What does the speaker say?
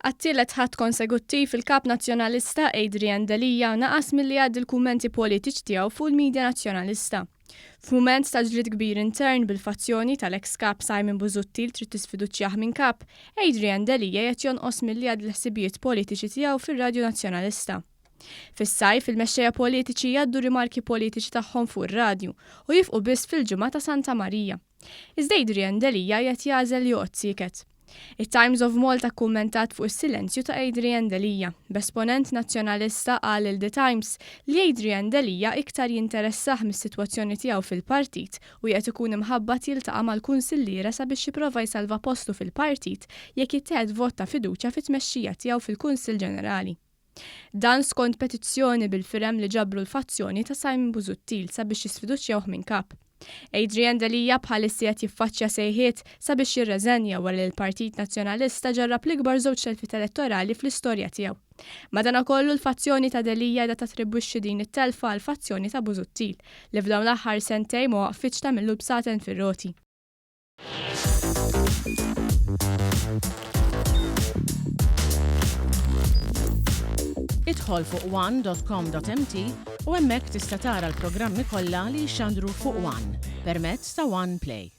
Għat-tielet Ħadd konseguttiv, il-Kap Nazzjonalista Adrian Delia naqas milli jgħaddi l-kummenti politiċi tiegħu fuq il-midja Nazzjonalista. F'mument ta' ġlied kbir intern bil-fazzjoni tal-eks Kap Simon Busuttil trid tisfiduċjah minn Kap, Adrian Delia qed jonqos milli jgħaddi l-ħsibijiet politiċi tiegħu fir-radju Nazzjonalista. Fis-sajf, il-mexxejja politiċi jgħaddu rimarki politiċi tagħhom fuq ir-radju u jifqu biss fil-ġimgħa ta' Santa Marija. Iżda Adrian Delia qiegħed jagħżel li joqgħod sieket. It-Times of Malta kkummentat fuq is-silenzju ta' Adrian Delia, b'esponent Nazzjonalista qal lil The Times li Adrian Delia iktar jinteressah mis-sitwazzjoni tiegħu fil-partit u qiegħed ikun imħabbat jiltaqa' mal-kunsilliera sabiex jipprova jsalva postu fil-partit jekk jittieħed vot ta' fiduċja fit-tmexxija tiegħu fil-Kunsill Ġenerali. Dan skont petizzjoni bil-firem li ġabru l-fazzjoni ta' Simon Busuttil sabiex jisfiduċjawh minn Kap. Adrian Delia bħalissi qed jiffaċċja sejħiet sabiex jirreżenja wara li l-Partit Nazzjonalista ġarrab l-ikbar żewġ telfiet elettorali fl-istorja tiegħu. Madanakollu l-fazzjoni ta' Delia qiegħda tattribwixxi din it-telfa għall-fazzjoni ta' Busuttil, li f'dawn l-aħħar sentejn ma waqfitx tagħmillu l-bsaten fir-roti. Idħol fuq one.com.mt u hemmhekk tista' tara l-programmi kollha li jixxandru fuq One permezz ta' One Play.